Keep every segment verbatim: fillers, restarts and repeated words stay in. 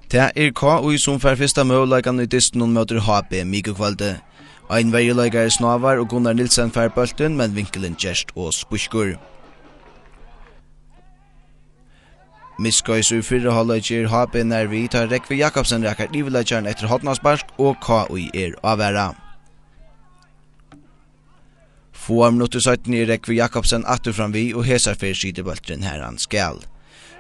Tað er K Í, sum fær fyrsta møguleikan í dystinum móti H B mikukvøldið. Ein verjuleikari snávar, og Gunnar Nielsen fær bóltin, men vinkilin gerst ov spískur. Miðskeiðis í fyrra hálvleiki er H B nær við, tá Rógvi Jakobsen rakar yvirleikaran eftir hornaspark, og K Í er á varða. Fáar minuttir seinni er Rógvi Jakobsen aftur fram við, og hesa ferð situr bólturin har hann skal.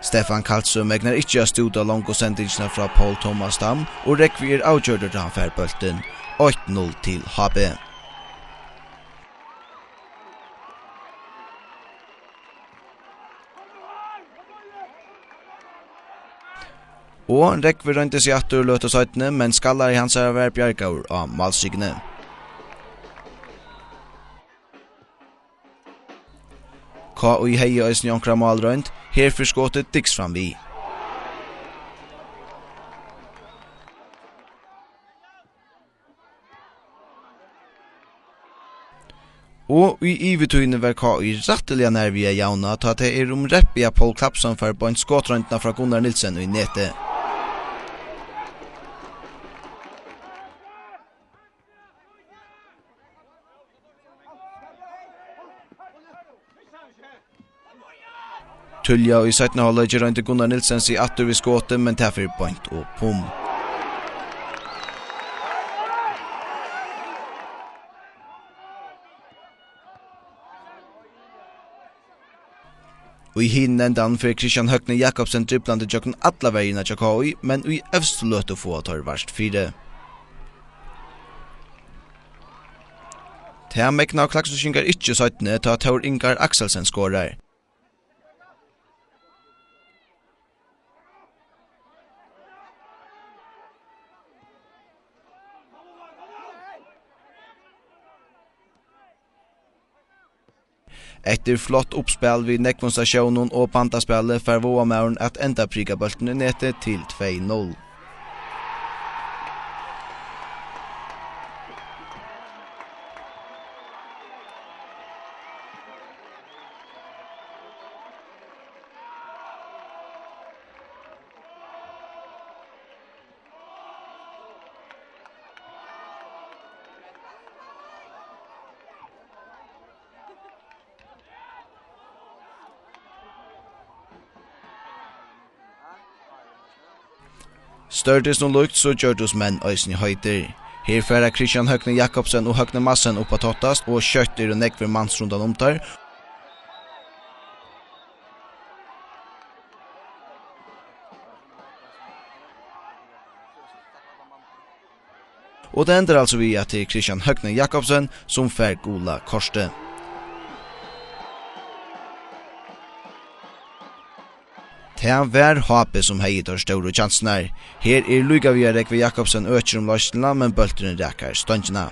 Stefan Kalsø megnar ikki at stúta longu sendingina frá Poul Thomas Dam, og Rógvi er avgjørdur, tá hann fær bóltin. Eitt null til H B. Og Rógvi royndi seg aftur løtu seinni, men skallari hansara var bjargaður á málstrikuni. K Í hevði eisini onkra málroynd, her fer skotið dyggs fram við. Og í yvirtíðini var K Í rættiliga nær við at javna, tá tað er um reppið, at Poul Klapsson fær beint skotroyndina frá Gunnar Nielsen í netið. Tíðliga í seinna hálvleiki royndi Gunnar Nielsen seg aftur við skotið, men tað fer beint upp um. Og í hinum endanum fer Kristian Høgni Jakobsen driblandi gjøgnum alla verjuna hjá K Í, men í evstu løtu fáa teir vart fyri. Tað megna Klaksvíkingar ikki seinni, tá Tór Ingar Akselsen skorar. Eftir flott uppspæl við nógvum stasjónum og bandaspæli fær Vágamaðurin at enda prika bóltin í netið til tvey null. Størdist nú líkt, so gjørdust menn eisini heitir. Her fara Kristian Høgni Jakobsen og Høgni Madsen upp at tottast, og skjótt eru nógvir mans rundan um teir. Og tað endar altso við, at tað er Kristian Høgni Jakobsen, sum fær gula kortið. Tað var H B, sum hevði teir stóru kjansirnar. Her er líka við, at Rógvi Jakobsen økir um loysnina, men bólturin rakar stongina.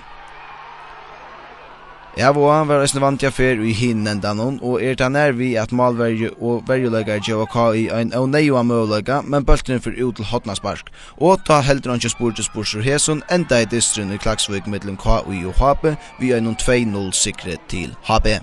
Av og á var eisini vandi á ferð í hinum endanum, og er tað nær við, at málverji og verjuleikari geva K Í ein óneyðugan møguleika, men bólturin fer út til hornaspark. Og tá heldur eingin spurdi spurds úr hesum, endaði dysturin í Klaksvík millum K Í og H B við einum tvey null sigri til H B.